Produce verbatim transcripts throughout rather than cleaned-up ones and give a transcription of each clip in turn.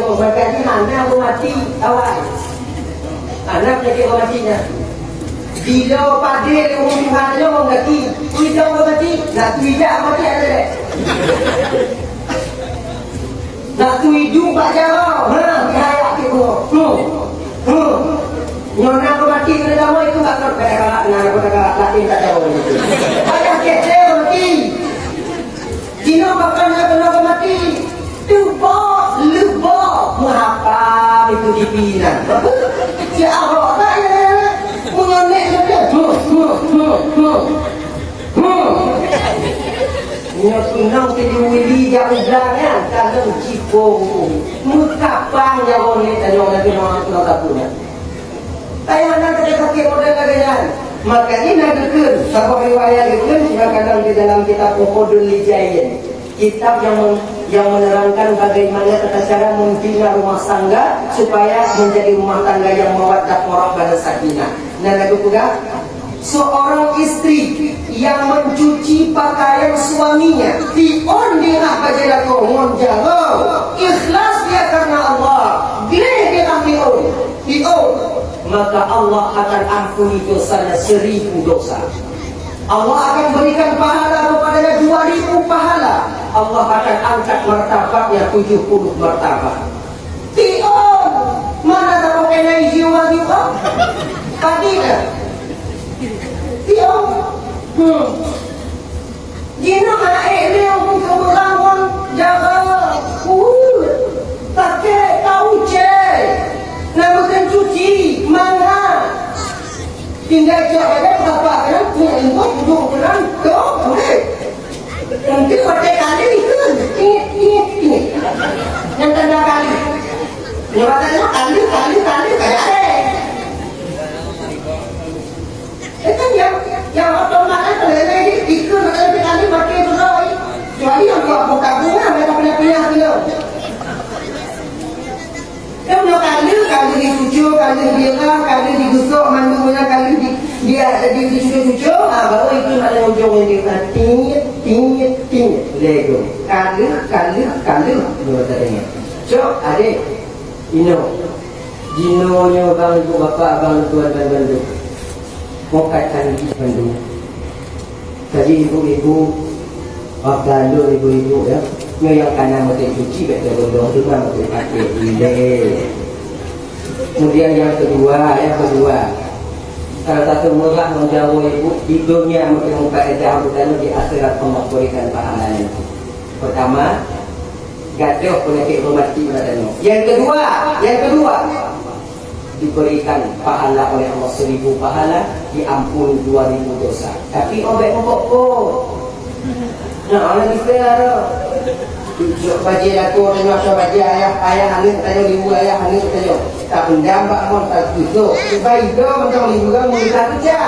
Maka jih hana beumati awai. Hana peunyakét beumati nyan. Bila padé lé ureueng tuha nyoe gaki, idong beumati, nak tuijak mati ada deh. Nak tuiju bak jaroe, ha, dihayak tiep uroe. Hmm. Hmm. Nyoe na beumati keuneuk damai itu bak kota galak, na kota galak, laén tak jaroe. Payah kecil beumati. Jinoe pakon na keunoe beumati. Teubok, leubok, meuhapa itu jipi nyan. Si Ahok tak ya? Meunyoe nek saja. Hmm, hmm, hmm, hmm. Hmm. Nyoe tunang teudiwili jak u blang nyan, ka lheueh jipong. Meukapang nyawöng lé tanyoe lagèe nyoe, nyoe ka peue nyan. Kaya na sakét-sakét model lagèe nyan. Maka jih na geukheun, saboh riwayat geukheun, sibagoe di dalam kitab Uqudul Lijain. Kitab yang men-, yang menerangkan bagaimana tata cara membina rumah tangga supaya menjadi rumah tangga yang mawaddah, warahmah dan sakinah. Na lagèe peugah, seorang istri yang mencuci pakaian suaminya, tiôn dirah bajèe lakoe ngon jaroe, ikhlas dia karena Allah, gleh dirah tiôn, tiôn, maka Allah akan ampuni dosanya seribu dosa. Allah akan berikan pahala kepadanya dua ribu pahala. Allah akan angkat martabatnya tujuh puluh martabat. Tiôn! Mana tapakai nai jiwa juga? Tadi dah. Tiôn. Hmm. Jinoe aék lé ureueng keumeurah ngon jaroe. Uh. Pakai tauce. Nak meukeun cuci. Mana? Tinggai cok aja bapak kan punya info duduk ukuran. Tuh, oke. Nanti pakai kali ikut. Ingat, ingat, ingat. Yang tanda kali. Yang kata kali, kali, kali, kayak ada. Itu yang, yang otomatis kalau ada di, ikut, kalau di kali mati terus. Kecuali yang buat buka bunga, mereka punya punya dulu. Kan nyoe ka lheueh, ka lheueh jicucue, ka lheueh jirah, ka lheueh jigusok, mandum nyan ka lheueh di, di, di, dicucue-cucue, ha, baru itu nak lheueh ujong nyan dia, ha, tingit, tingit, tingit. Lego. Ka lheueh, ka lheueh, ka lheueh. Nyoe tadi. Cok, adek. Inoe. Jinoe nyoe bang ibu bapak, abang tuan dan bandum. Pokat kali bandum. Jadi ibu-ibu, bak lôn ibu-ibu ya, nyoe nyang kana meuteun cuci bèk teugodong teuma meuteun pakai ilée. Kemudian yang kedua, yang kedua, salah satu murah ngon jaroe ibu, di dunia meuteun muka edah bukan di akhirat Allah berikan pahalanya. Pertama, gadoh penyakit rematik pada nyoe. Yang kedua, yang kedua, diberikan pahala oleh Allah seribu pahala, diampuni dua ribu dosa. Tapi obek mabok ko. Nah, orang bisa ada. Tujuh bajé lakoe tanyoe, atau bajé ayah, ayah aneuk tanyoe, limbu ayah aneuk tanyoe. Tak pendam bak mon tak tujuh. Sebab itu macam limbu kan mereka kerja.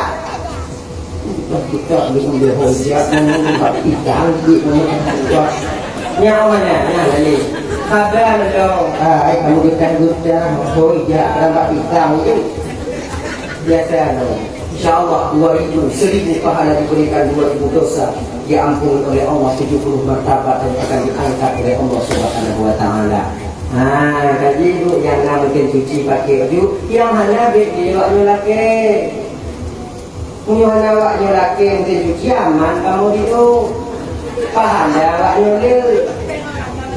Kita belum dia hujat, memang tak pisang, duit memang tak kuat. Nyawa mana? Nah, lain. Sabar dong. Ah, ai kamu getah-getah, hujat, dalam tak pisang itu. Biasa dong. Insya Allah, dua ribu, seribu pahala diberikan, dua ribu dosa diampuni oleh Allah, tujuh puluh martabat dan akan diangkat oleh Allah Subhanahu wa Taala. Ha, kaji ibu yang na mungkin cuci pakai baju, yang hana bek dia awak lakée. Meunyoe hana awak nyoe lakée meuteun cuci, aman kamoe di u. Pahala awak nyoe le.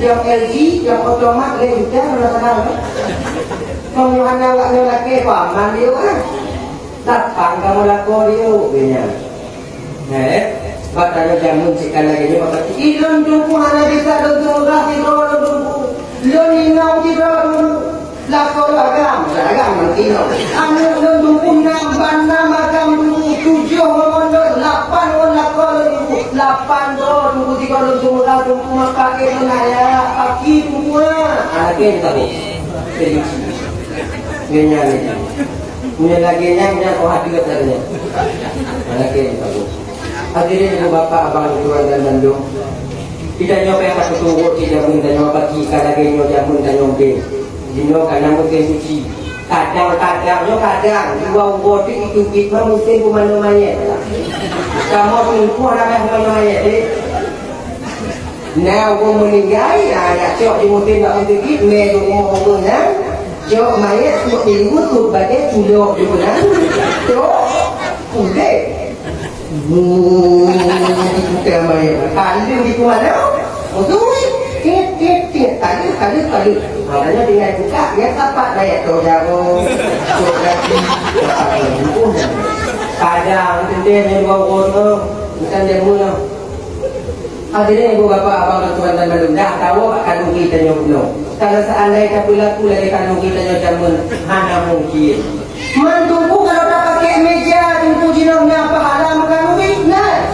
Nyang L G, nyang otomat lhèe juta, hana salah, kan? Meunyoe hana awak nyoe lakée, kok aman di u, kan? Lapang kamoe lakoe di u, geuhnyan. Eh, bak tanyoe jameun cit ka lagèe nyoe, bak kaki, "Ih, lôn teungku hana bisa lôn teumurah sidroe lôn teungku. Lôn inong sidroe lôn." Lakoe lôn agam, agam ngon inong. Aneuk lôn teungku nam, ban nam agam teungku, tujoh ngon lôn, lapan ngon lakoe lôn teungku. Lapan droe teungku, tiga lôn teumurah teungku, maka lôn ayah, paki teungku, ha. Ha, lagèe nyan tahu. Jadi, nyan, nyan, nyan. Nyan lagèe nyan, nyan, oh, hati kata nyan. Ha, lagèe nyan tahu. Hadirin ibu bapak, abang, tuan dan bandum. Kita nyoe payah tapeuturot cit jameun tanyoe pagi ka lagèe nyoe jameun tanyoe beng. Jinoe ka na meuteun cuci. Kadang-kadang nyoe kadang dua uroe tu itu bit mah meuteun peumanoe manyét. Kamoe teungku hana payah peumanoe manyét, deh. Nah, ureueng meuninggai, ah, nak cok di musim bak meuseuti, mè di rumoh ureueng nyan, cok mayét, cok di luwa, cok bajèe, culok di bulan, cok puléh. Wuh, di kutai mayét. Kali di kuat dah. Betul. Tit, tit, tit. Kali, kali, kali. Makanya tinggal buka, ya, tapak mayét tu jauh. Cok kaki. Padang, tenteng yang dua orang tu. Bukan dia mula. Hadirin ibu bapak, abang dan tuan dan mandum, dah tahu bak kanduri tanyoe bunoe. Kalau seandai tapeulaku lagèe kanduri tanyoe jameun, hana mungkin. Man Teungku kalau tapakèk meja Teungku jinoe na pahala meukanduri? Na.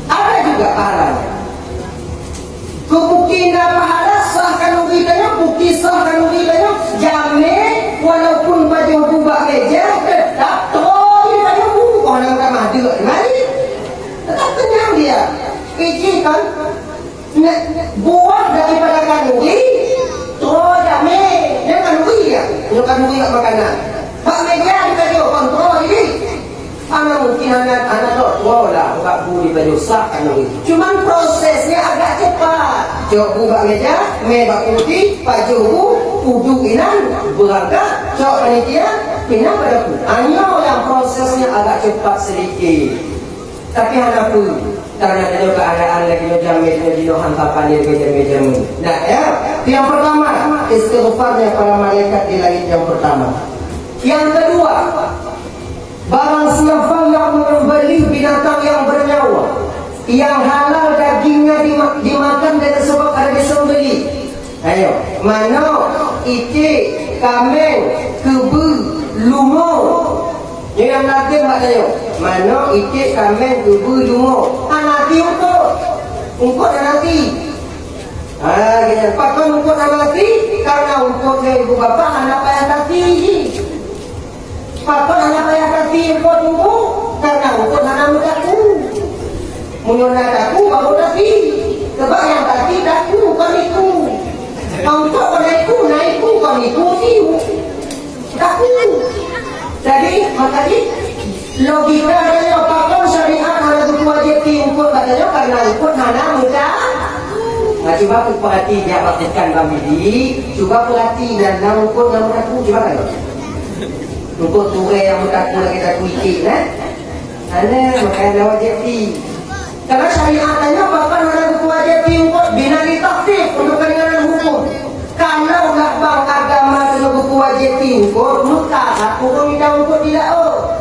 Ada juga pahala. Keu bukti na pahala sah kanduri tanyoe, bukti sah kanduri tanyoe, jamé walaupun pajoh bu bak meja, teutap troe di pajoh bu, oh, hana meutamah deuk di mari. Tetap kenyang dia. Iji kan, ne-, buah daripada kanduri, troe jamé, nyan kanduri ya, nyan kanduri yak makanan. Bak meja dikajoh, kon troe jadi. Hana mungkin hana, hana troe, troe lah, bak bu dipajoh sah kanduri. Cuman prosesnya agak cepat. Cok bu bak meja, mè bak putih, pajoh bu, uduk inan, beurangkat, cok panitia, pinah pada bu. Hanyoe nyang prosesnya agak cepat sedikit. Tapi hana peue, karena tanyoe keuadaan lagèe nyoe jamé tanyoe jinoe han sapan lagèe jamé-jamé. Nah, ya, yang pertama, istighfarnya para malaikat di langit yang pertama. Yang kedua, barang siapa yang menyembelih binatang yang bernyawa, yang halal dagingnya dima-, dimakan dengan sebab ada disembelih, Ayo, manok, iték, kaméng, keubeu, lumo. Nyoe nyang na kheun bak tanyoe. Manok, iték, kaméng, keubeu, lumo. Hana ti eungkôt. Eungkôt hana ti. Ha, geutanyoe. Pakon eungkôt hana ti? Karena eungkôt nyoe ibu bapak hana payah tati jih. Pakon hana payah tati eungkôt Teungku? Karena eungkôt hana meutakue. Meunyoe na takue, baru tati. Sebab nyang tati takue, kon iku. Eungkôt kon iku, na iku, kon iku, siu. Takue. Jadi, maka jih, logika tanyoe, pakon syariat hana geupeuwajéb ti eungkôt bak tanyoe, karena eungkôt hana meuta-, Nah, cuba peurati, jak praktekkan bak bibi. Cuba peurati, dan na eungkôt nyang meutakue, cuba kan? Eungkôt turé nyang meutakue lagèe takue iték, nah. Hana, makanya hana wajéb ti. Karena syariat tanyoe pakon hana geupeuwajéb ti eungkôt, bina di takhfif untuk keringanan hukum. Kalau lah bang agama tanyoe geupeuwajéb ti eungkôt, meukarat ureueng nyang eungkôt di laôt.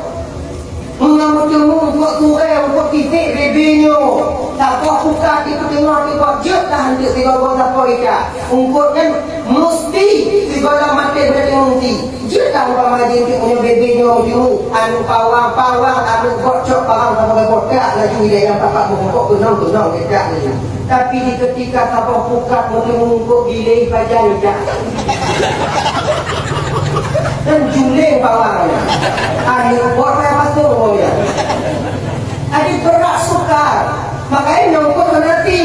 Meunyoe meuteumé eungkôt turé, eungkôt titék bébé nyoe, saboh pukat di peuteungoh, tiboh jeuet tahan teuk sigoe-goe sapoe ita. Eungkôt nyan musti sigohlom maté beurati meuti. Jeuet lah umpama jih, meunyoe bébé nyoe meuteumé, aneuk pawang, pawang, aneuk bot cok pawang saboh boh, tak laju idéh nyang papat meueungkôt keunong-keunong, tak laju. Tapi di ketika saboh pukat meuteumé eungkôt, biléh pajan ita. Dan juling pawang nyan. Aneuk bot payah pasoe ngon nyan. Jadi berat sukar. Makanya nyoe eungkôt hana ti.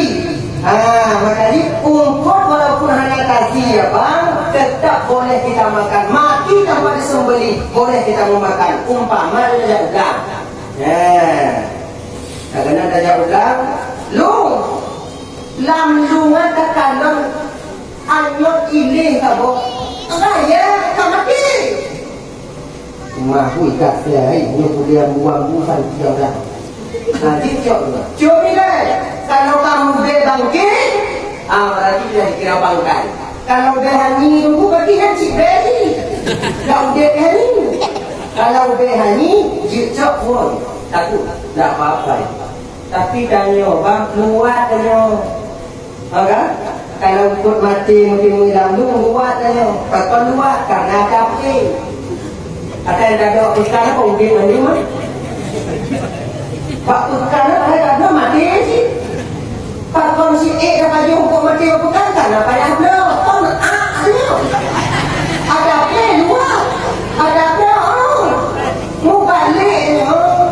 Ha, makanya eungkôt walaupun hana tati ya bang, tetap boleh kita makan. Mati tanpa disembelih, boleh kita memakan. Umpama dia jak ulang. Ya. Kadang-kadang tajak ulang, lung. Lam lung nyan takalon anyot iléh saboh. Raya ka maté. Mah hui ka siai, nyoe kudiam buang bukan tiang dah. Nah, cicok juga. Cok ni deh. Kalau kamu be bangke, ah, berarti dia dikira bangkai. Kalau be hani nunggu, berarti kan cik be ni. Kalau be hani. Kalau be hani, cicok pun. Takut. Tak apa-apa. Tapi tanyoe, bang, luwat tanyoe. Ha, kan? Kalau eungkôt maté meuteumé lam lung, luwat tanyoe. Pakon luwat? Karena ada api. Akan ada peukan apa udép mandum, ah? Bak peukan apa ada maté cit. Pakon si ék dah pajoh eungkôt maté bak peukan, karena payah bloe. Kon ak tanyoe. Ada api luwat. Ada api, oh. Mubalek, oh.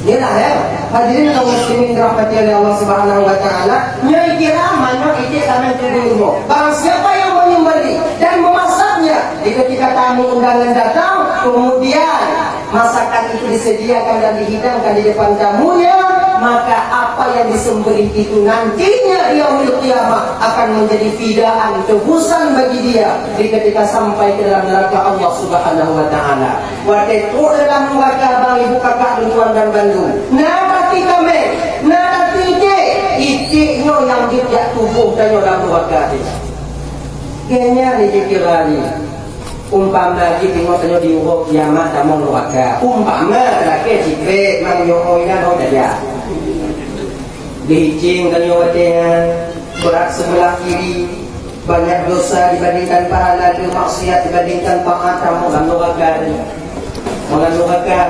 Inilah ya, hadirin kaum muslimin dirahmati oleh Allah Subhanahu wa taala. Nyoe kira manok iték kaméng keubeu lumo. Barang siapa yang menyembelih dan memasaknya, di ketika tamu undangan datang, kemudian masakan itu disediakan dan dihidangkan di depan tamunya, Maka apa yang disembelih itu nantinya di yaumul qiyamah akan menjadi fidaan, tebusan bagi dia di ketika sampai ke dalam neraka Allah Subhanahu wa Ta'ala. Watèe trok dalam nuraka, bang, ibu, kakak, tuan dan bandum, na tati kaméng, na tati iték, iték nyoe nyang jeuet jak tuboh tanyoe dalam nuraka tadi. Kayaknya ni jikira ni. Umpama jih teungoh tanyoe di uroe kiamat tamong nuraka. Umpama lakèe sikrek mang nyoe inan ho saja. Geuhicing tanyoe watèe nyan, brat sebelah kiri, banyak dosa dibandingkan pahala, maksiat dibandingkan taat, tamong lam nuraka. Lam nuraka.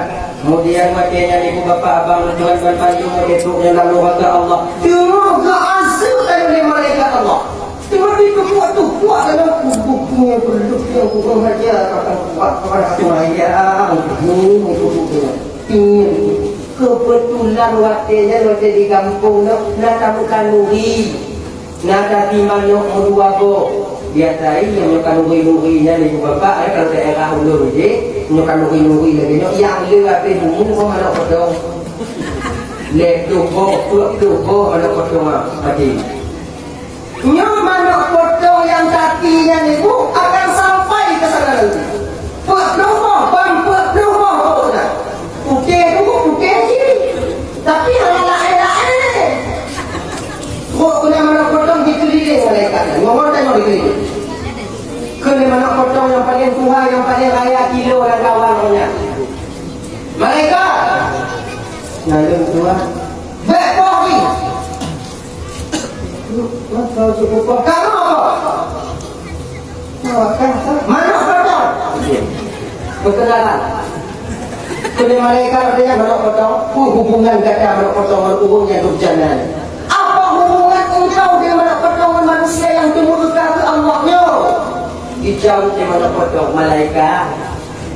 Kemudian watèe nyan ibu bapak abang tuan dan bandum, watèe trok nyan lam nuraka Allah. Teungoh geuazeub tanyoe lé malaikat Allah. Teuma di teukuak-teukuak dalam kubu punya beuleuh nyang kurang aja akan kuat kepada aku ayah. Ini kubu punya. Ini. Kebetulan watèe nyan watèe di gampông nyoe na tamu kanuri. Na tati manok meudua boh. Biasa nyang kanuri-nuri nyan ibu bapak, eh, kalau daerah ulôn je, nyoe kanuri-nuri lagèe nyoe, nyang le até bumu manok potong. Lhèe ploh boh, peuet ploh boh manok potong, ah, mati. Nyoe manok potong nyang tati nyan ibu akan sampai ke sana nanti. Peuet ploh boh, ban peuet ploh boh pokok na. Putéh tu pun putéh cit. Tapi hana laén-laén. Trok keunan manok potong dikeulileng malaikat nyan. Ngon tanyoe dikeulileng. Keunan manok potong nyang paleng tuha, nyang paleng raya kilo lam kawan nyan. Malaikat. Naleueng tuha. Bèk boh jih. Masa cukup boh. Kamoe boh. Manok potong. Berkenalan. Keuneuk malaikat artinya manok potong. Peue hubungan gata manok potong ngon ureueng nyang durjana? Apa hubungan engkau dengan manok potong ngon manusia nyang teumurka keu Allah nyoe? Dijaweueb lé manok potong, malaikat.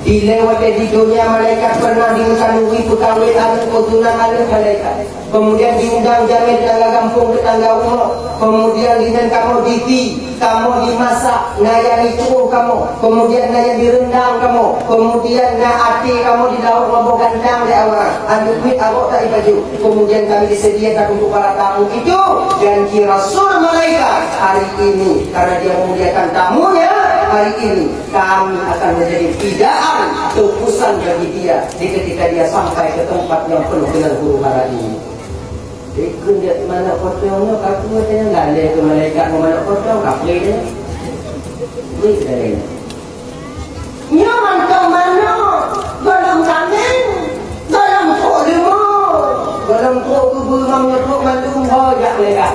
Dilèe watèe di donya malaikat pernah dimeukanuri peukawén aneuk, peutunang aneuk malaikat. Kemudian diundang jamé tetangga gampông, tetangga rumoh. Kemudian di nyan kamoe diti, kamoe dimasak, na nyang diceuôh kamoe. Kemudian na nyang direndang kamoe. Kemudian na até kamoe dilaôt ngon boh gantang lé awak. Aneuk miet arok tak ipajoh. Kemudian kami disediakan untuk para tamu itu. Janji Rasul malaikat hari ini, karena dia memuliakan tamunya hari ini. Kami akan menjadi fidaan, tebusan bagi dia di ketika dia sampai ke tempat yang penuh dengan huru-hara ini. Ikun dia manok potong nyoe, kaku katanya galak ke malaikat mau manok potong, kaku dia. Beri sekali. Nyoe mantong manok, golom kaméng, golom trok leumô, golom trok keubeue, mang nyoe trok mandum ho jak malaikat.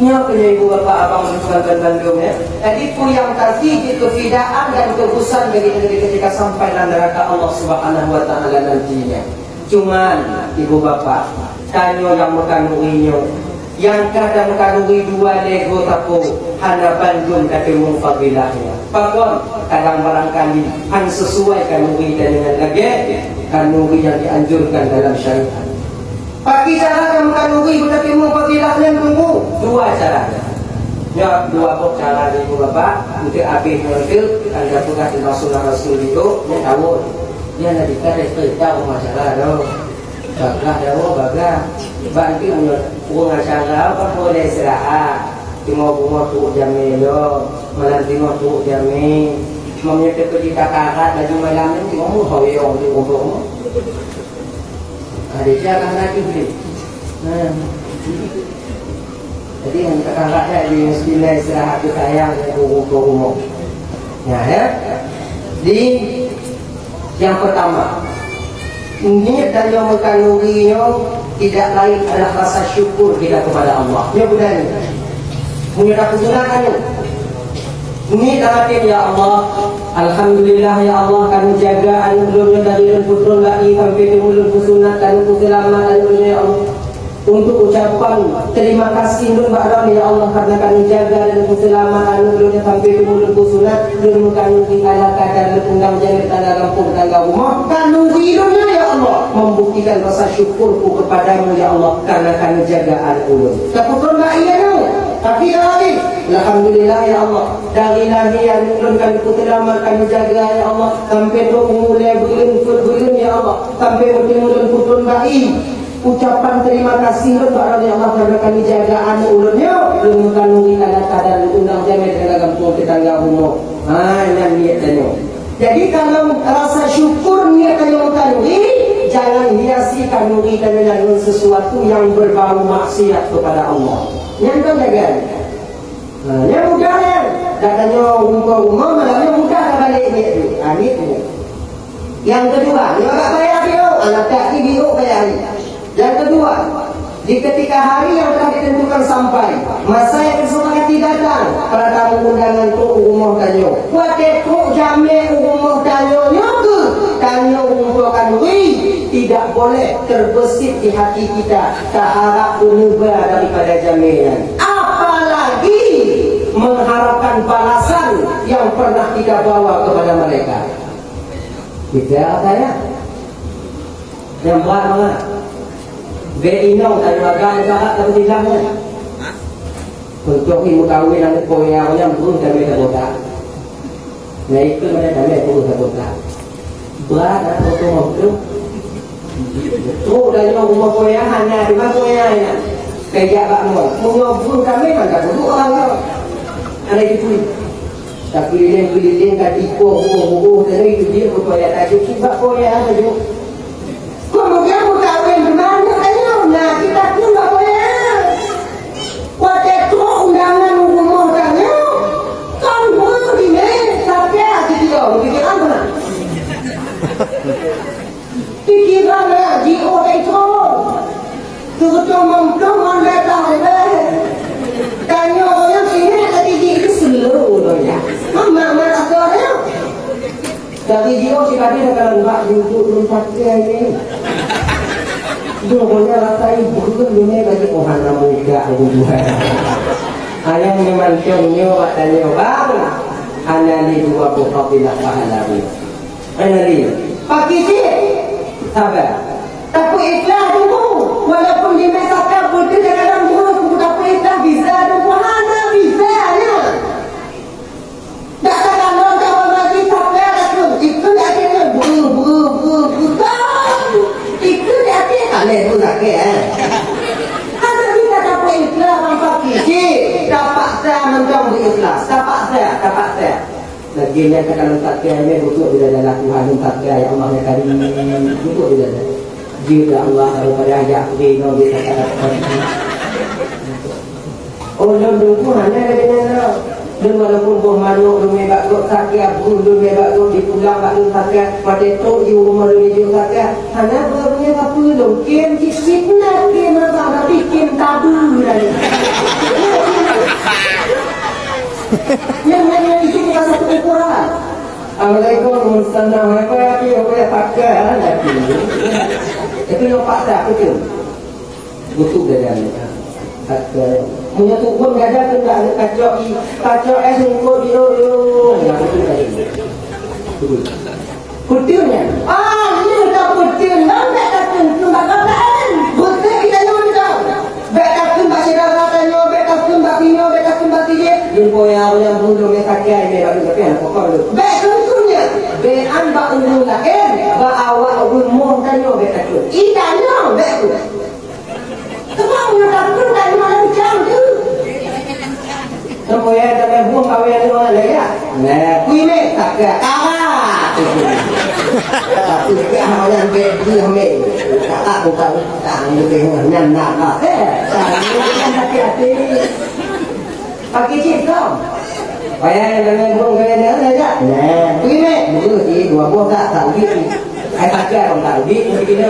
Nyoe keuh ibu bapak abang tuan dan bandum, ya. Jadi peue nyang tasi jeuet keu fidaan dan tebusan bagi ketika sampai lam neraka Allah Subhanahu wa Taala nantinya. Cuman ibu bapak, tanyoe nyang meukanuri nyoe, nyang ka tameukanuri dua lhèe go sapo, hana bandum tateumeung fadilahnya. Pakon? Kadang barangkali han sesuai kanuri tanyoe nyan lagèe kanuri nyang dianjurkan dalam syariat. Pakri cara nyang meukanuri beuteurimong fadilah nyan teungku? Dua cara. Nyoe dua boh cara nyoe, Bapak. Eunteuk abéh nyoe eunteuk, tanda peugah teuntang sunah Rasul itu, nyan tawon. Nyan Nabi ka teuka rumoh acara tu. Bagah dawa, bagah. Bak eunteuk nyoe, rumoh acara, apa boleh istirahat. Teungoh bumoe trok jamé lom, malam teungoh trok jamé. Meunyoe teupeujeuet takarat laju malam nyoe, teungoh meuhoyong di rumoh. Ada jalan lagi boleh. Nah. Jadi, yang kita harap ya, di muslimah istirahat kita yang ke rumoh. Ya, ya. Di yang pertama, niat dan yang mengkandungi nyoe tidak lain adalah rasa syukur kita kepada Allah. Nyoe beuna ni. Punya tak kegunaan nyoe. Ni dalam hati, "Ya Allah, alhamdulillah, ya Allah, kami jaga aneuk lôn nyoe dari lôn putron bayi sampai teumulon peusunat, kami peuseulamat aneuk lôn nyoe, ya Allah. Untuk ucapan terima kasih lôn bak Ram, ya Allah, karena kami jaga dan peuseulamat aneuk lôn nyoe sampai teumulon peusunat, lôn meukanuri ala kadar lôn undang jamé tangga gampông, tangga rumoh, kanuri lôn nyoe, ya Allah, membuktikan rasa syukurku kepadamu, ya Allah, karena kami jaga aneuk lôn." Taputron bayi aneuk, tapi ya Allah, alhamdulillah, ya Allah. Dari lahé aneuk lôn ka neupeuseulamat, ka neujaga, ya Allah, sampai trok umu lhèe buleuen, peuet buleuen, ya Allah, sampai meuteumé lôn putron bayi. Ucapan terima kasih lôn bak Roh Allah karena kami jaga aneuk ulôn nyoe, lôn meukanuri tanda-tanda lôn undang jamé teuka gampông tetangga rumoh. Ha, nyan niet tanyoe. Jadi kalau rasa syukur niet tanyoe meukanuri, jangan hiasi kanuri tanyoe nyan ngon sesuatu yang berbau maksiat kepada Allah. Nyan kan jaga. Ha, nyan mudah nyan. Dak tanyoe rumoh-rumoh malam nyan mudah ka balek niet tu. Ha, niet tu. Nyang keudua, nyoe ka payah piôh, aneuk tak jibiôh payah. Nyang keudua, di ketika hari yang telah ditentukan sampai, masa yang disepakati datang, para tamu undangan trok u rumoh tanyoe. Watèe trok jamé u rumoh tanyoe nyoe keuh, tanyoe rumpok khanuri, tidak boleh terbesit di hati kita, taharap peuneuba daripada jamé nyan. Apalagi mengharapkan balasan yang pernah kita bawa kepada mereka. Kita apa ya? Nyang brat mangat. Bèk inong tayue agam meusahat lam sidang nyan. Contoh, i meukawen aneuk po ya, nyang breuh damé sabotak. Nah, itu mana damé breuh sabotak. Brat dak foto meubreuh. Trok tanyoe rumoh po ya, hana di mana po ya nyan. Kajak bak mall. Meunyoe breuh damé, mantap duduk orang nyoe. Ada itu. Takeulileng-keulileng ka tipoh, boh-boh tadi tu dia berkoyak tajuk sibak koyak tajuk. Kemudian meukawen di mana tanya? Nah, kita pun bak koyak. Watèe trok undangan u rumoh tanya, kan buruh di mé, tapi hati dia, mungkin dia kan pernah. Pikiran jiôh teucok. Tutoe mantong ngon lé tahu lé. Tanyoe nyang sini tadi di seluruh dunia. Mama, mama tak tahu dia. Tapi jiôh si tadi dah kalau bak duduk lom pakai ni. Dua bola ratai bukan dunia bagi oh hana muka aku buat. Ayang memang contoh buat tanyoe bang. Hana ni dua boh kapilah pahala dia. Finally, paki cit. Sabar. Tapi ikhlas dulu. Walaupun di masa kabut tu dalam buruk, tapi ikhlas bisa dulu. Hana bisa nya. Tak ada kalau tak lagi sabar aku. Itu dah kena buru, buru, buru, buru. Itu dah kena kalau itu dah kena. Hana bisa dapat ikhlas tanpa kisi. Dapat saya mentang ikhlas. Dapat saya, dapat saya. Lagi nyan ka kalon sakét, nyan butuh bila dalam Tuhan lôn sakét, ya Allah, ya Karim, butuh bila dalam. Jeuet ya Allah, daripada ajak pergi nong di sakét. Oh, lôn dukung hana lagèe nyan lah. Lôn walaupun boh manok lôn mé bak gop sakét, bruh lôn mé bak gop dipulang bak lôn sakét, watèe trok di rumoh lôn jijok sakét. Hana beureunya sapeue lôn, kém cit fitnah, kém apa, tapi kém tabu lah. Nyang, nyang, nyang itu bukan satu ukuran. Assalamualaikum, salam. Apa ya, apa ya, apa ya, pakar, ha, lagi. Itu yang paksa, betul. Betul dia, dia. Pakar. Punya tu pun ada ke tak ada kacau, kacau es, rumput, yo, yo. Ya, betul tadi. Betul. Beutôi nyan. Ah, nyoe ka beutôi, nyoe bèk takheun keu bak gata laén. Beutôi kita nyoe beutôi. Bèk takheun bak syedara tanyoe, bèk takheun bak sinyoe, bèk takheun bak sijeuh. Nyoe boya nyang bunoe mé sakai mé bak tapi hana pokok lé. Bèk kheun keu nyan. Bèk an bak ureueng laén, bak awak rumoh tanyoe bèk takheun. I tanyoe bèk kheun. Sebab meunyoe takheun, tanyoe lam jam tu. Supaya tanyoe buang kawin dengan laya. Nah, kui meh, tak kira kawa. Tapi kira orang berdua meh. Tak, tak, tak, tak, lebih nyan nak, eh, hati-hati. Pakai chip kau. Payah yang kami burung kami dengar saja. Nah, pergi meh. Burung sih, dua buah tak, tak uji. Hai pakai orang tak uji, mesti kena.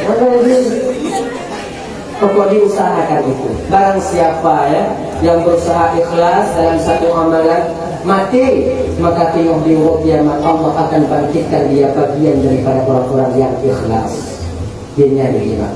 Mana uji? Pokok diusahakan itu. Barang siapa ya yang berusaha ikhlas dalam satu amalan, mati, maka tengok di hari kiamat Allah akan bangkitkan dia bagian daripada orang-orang yang ikhlas. Dia nyanyi iman.